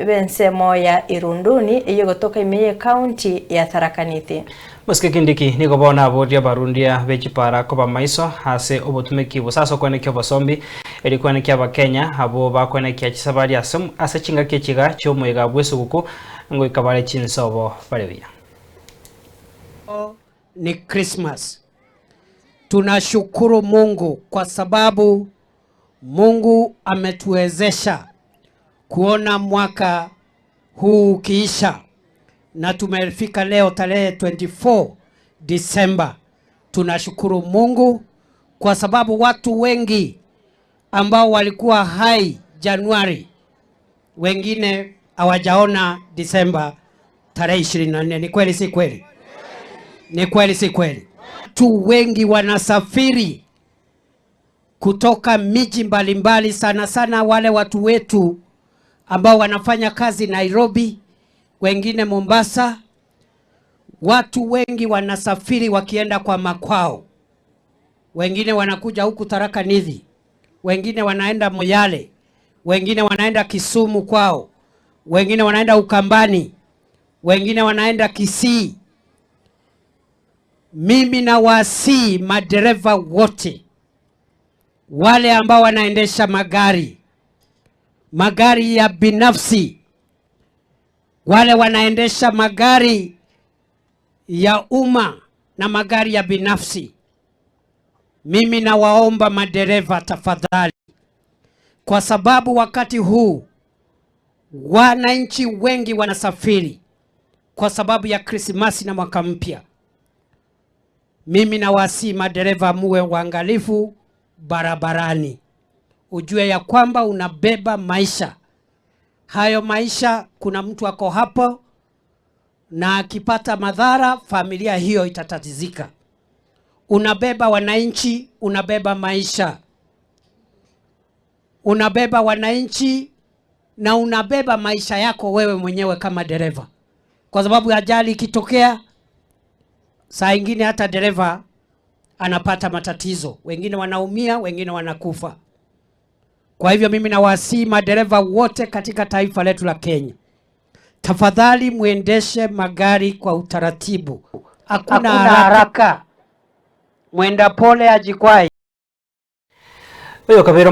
B'ensemo ya Irunduni eyio gotoka ime y'ekaunti ya Tharaka Nithi. Mosike Kindiki nigo bono aboria abarundia be chipara koba maiso ase obotumeki gose ase okwenekia obosombi eri kwenekia abakenya abwo bakwenekia chisabari ase ase chingaki echiga chiomoiga bw'esuguku ngoika bare chinsobo bare buya. Ni Christmas. Tunashukuru Mungu kwa sababu Mungu ametuwezesha kuona mwaka huu ukiisha na tumefika leo tarehe 24 Disemba. Tunashukuru Mungu kwa sababu watu wengi ambao walikuwa hai Januari, wengine hawajaona Disemba tarehe 24. Ni kweli si kweli? Ni kweli si kweli? Watu wengi wanasafiri kutoka miji mbalimbali, sana sana wale watu wetu ambao wanafanya kazi Nairobi, wengine Mombasa. Watu wengi wanasafiri wakienda kwa makwao, wengine wanakuja huku Tharaka Nithi, wengine wanaenda Moyale, wengine wanaenda Kisumu kwao, wengine wanaenda Ukambani, wengine wanaenda Kisii. Mimi nawasihi madereva wote wale ambao wanaendesha magari magari ya binafsi, wale wanaendesha magari ya umma na magari ya binafsi, mimi nawaomba madereva tafadhali, kwa sababu wakati huu wananchi wengi wanasafiri kwa sababu ya Krismasi na mwaka mpya. Mimi nawasihi madereva muwe waangalifu barabarani, ujue ya kwamba unabeba maisha hayo. Maisha, kuna mtu ako hapo na akipata madhara, familia hiyo itatatizika. Unabeba wananchi, unabeba maisha, unabeba wananchi na unabeba maisha yako wewe mwenyewe kama dereva, kwa sababu ajali ikitokea, saa ingine hata dereva anapata matatizo, wengine wanaumia, wengine wanakufa. Kwa hivyo mimi nawasihi madereva wote katika taifa letu la Kenya, tafadhali muendeshe magari kwa utaratibu, hakuna haraka, mwenda pole ajikwai. Oyo kabera.